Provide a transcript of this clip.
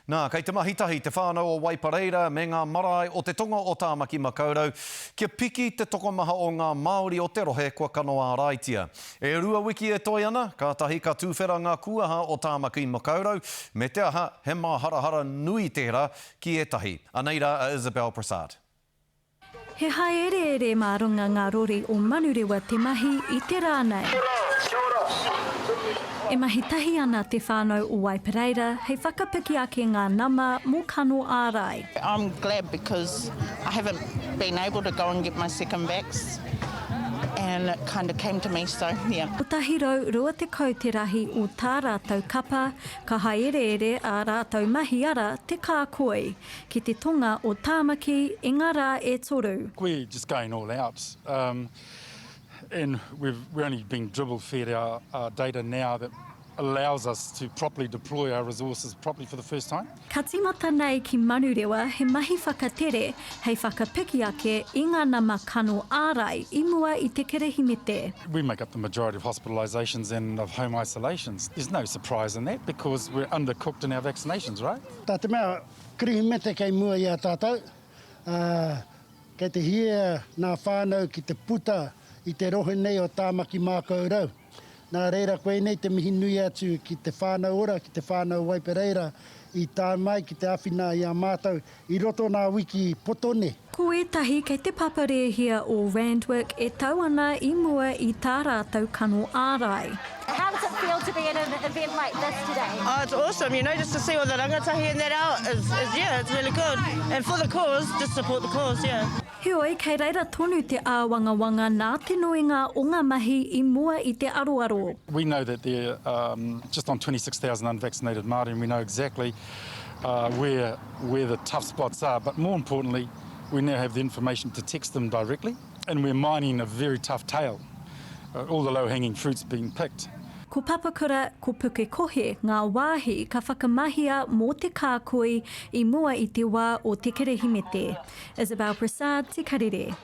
Nā, kei te mahi tahi te whānau o Waipareira me ngā marae o te tonga o Tāmaki Makaurau kia piki te tokomaha o ngā Māori o te rohe kua kano āraitia. E rua wiki e toe ana, kātahi ka tūwhera ngā kūaha o Tāmaki Makaurau, me te aha, he māharahara nui tērā ki ētahi. Anei rā a Isabelle Prasad. He hāereere mā runga ngā rori o Manurewa te mahi i te rā nei. E mahi tahi ana te whānau o Waipareira hei whakapiki ake ngā nama mō Kano Ārai. I'm glad because I haven't been able to go and get my second vax and it kind of came to me so yeah. 120 te rahi o tā rātou kapa, ka hāereere ā rātou mahi ara te kākoi. Ki te tonga o Tāmaki i ngā rā e toru. We're just going all out um and we've we're only being dribble fed our our data now that allows us to properly deploy our resources properly for the first time. Ka tīmata nei ki Manurewa he mahi whakatere hei whakapiki ake i ngā nama kano ārai i mua i te Kirihimete. We make up the majority of hospitalisations and of home isolations. There's no surprise in that because we're undercooked in our vaccinations, right? Tā te mea, Kirihimete kei mua i a tātou, ā, kei te hiahia nā whānau ki te puta i te rohe nei o Tāmaki Mākaurau. Nā reira, koinei te mihi nui atu ki te whānau ora, ki te whānau Waipereira i tae mai ki te awhina i a mātou i roto nā wiki poto nei. Ko ētahi kei te papa rēhia o Randwick e tau ana i mua i tā rātou kano ārai. How does it feel to be at an event like this today? Oh, it's awesome, you know, just to see all the rangatahi and that out is, is yeah, it's really good. And for the cause, just support the cause, yeah. Heoi, kei reira tonu te āwangawanga nā te nuinga o ngā mahi i mua i te aroaro. We know that there are just on 26,000 unvaccinated Māori and we know exactly where where the tough spots are, but more importantly, we now have the information to text them directly, and we're mining a very tough tale. Uh, all the low-hanging fruit's been picked. Ko Papakura, ko Pukekohe ngā wāhi ka whakamahia mō te kākoi i mua i te wā o te Kirihimete. Isabelle Prasad, Te Karere.